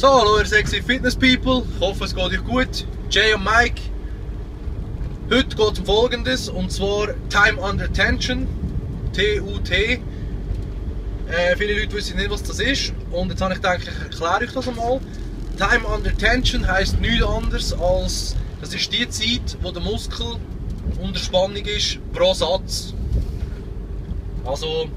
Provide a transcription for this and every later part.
So, hallo ihr sexy Fitness People, ich hoffe es geht euch gut. Jay und Mike. Heute geht es um Folgendes, und zwar Time Under Tension, TUT. Viele Leute wissen nicht, was das ist, und jetzt habe ich gedacht, ich erkläre euch das einmal. Time Under Tension heisst nichts anderes als, das ist die Zeit, wo der Muskel unter Spannung ist pro Satz. Also,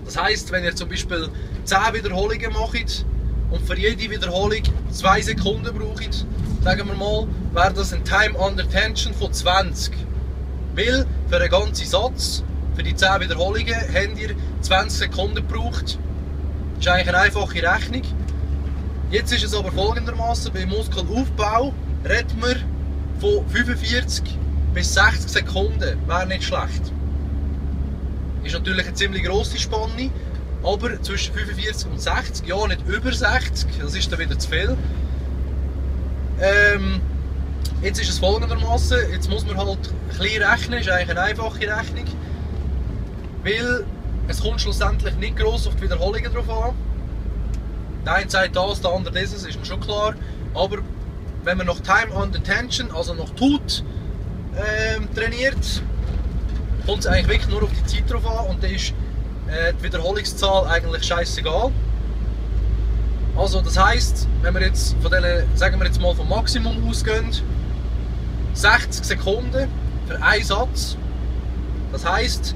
das heisst, wenn ihr zum Beispiel 10 Wiederholungen macht und für jede Wiederholung 2 Sekunden braucht, sagen wir mal, wäre das ein Time Under Tension von 20. Weil für einen ganzen Satz, für die 10 Wiederholungen, habt ihr 20 Sekunden gebraucht. Das ist eigentlich eine einfache Rechnung. Jetzt ist es aber folgendermaßen: beim Muskelaufbau reden wir von 45 bis 60 Sekunden, wäre nicht schlecht. Ist natürlich eine ziemlich grosse Spanne, aber zwischen 45 und 60, ja nicht über 60, das ist dann wieder zu viel. Jetzt ist es folgendermaßen: jetzt muss man halt ein bisschen rechnen, ist eigentlich eine einfache Rechnung, weil es kommt schlussendlich nicht gross auf die Wiederholungen drauf an. Der eine sagt das, der andere dieses, ist mir schon klar. Aber wenn man nach Time Under Tension, also nach TUT, trainiert, kommt es eigentlich wirklich nur auf die Zeit drauf an, und dann ist die Wiederholungszahl eigentlich scheißegal. Also das heisst, wenn wir jetzt von denen, sagen wir jetzt mal vom Maximum ausgehen, 60 Sekunden für einen Satz. Das heisst,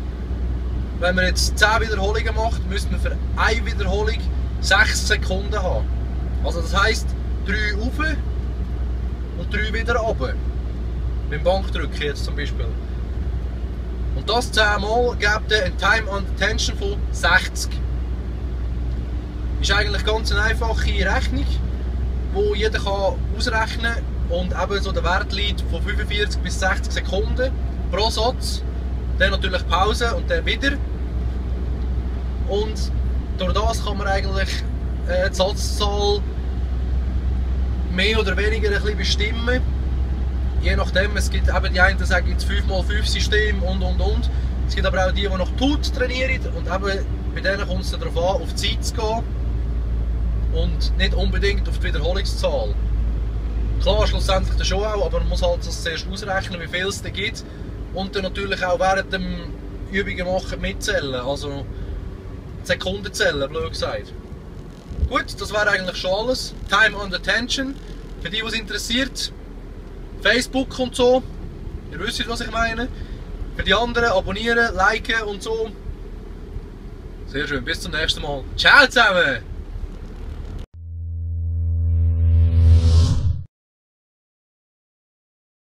wenn man jetzt 10 Wiederholungen macht, müsste man für eine Wiederholung 6 Sekunden haben. Also das heisst 3 rauf und 3 wieder runter. Beim Bankdrücken jetzt zum Beispiel. Und das 10 Mal gibt ein Time Under Tension von 60. Ist eigentlich ganz eine einfache Rechnung, die jeder kann ausrechnen kann, und eben so der Wert liegt von 45 bis 60 Sekunden pro Satz. Dann natürlich Pause und dann wieder. Und durch das kann man eigentlich die Satzzahl mehr oder weniger ein bisschen bestimmen. Je nachdem, es gibt eben die einen, die sagen jetzt 5x5 System und. Es gibt aber auch die nach TUT trainieren, und eben bei denen kommt es darauf an, auf die Zeit zu gehen und nicht unbedingt auf die Wiederholungszahl. Klar, schlussendlich schon auch, aber man muss halt das zuerst ausrechnen, wie viel es da gibt, und dann natürlich auch während dem Übungen machen mitzählen, also Sekunden zählen, blöd gesagt. Gut, das wäre eigentlich schon alles. Time Under Tension. Für die, was interessiert, Facebook und so. Ihr wisst, was ich meine. Für die anderen abonnieren, liken und so. Sehr schön, bis zum nächsten Mal. Ciao zusammen!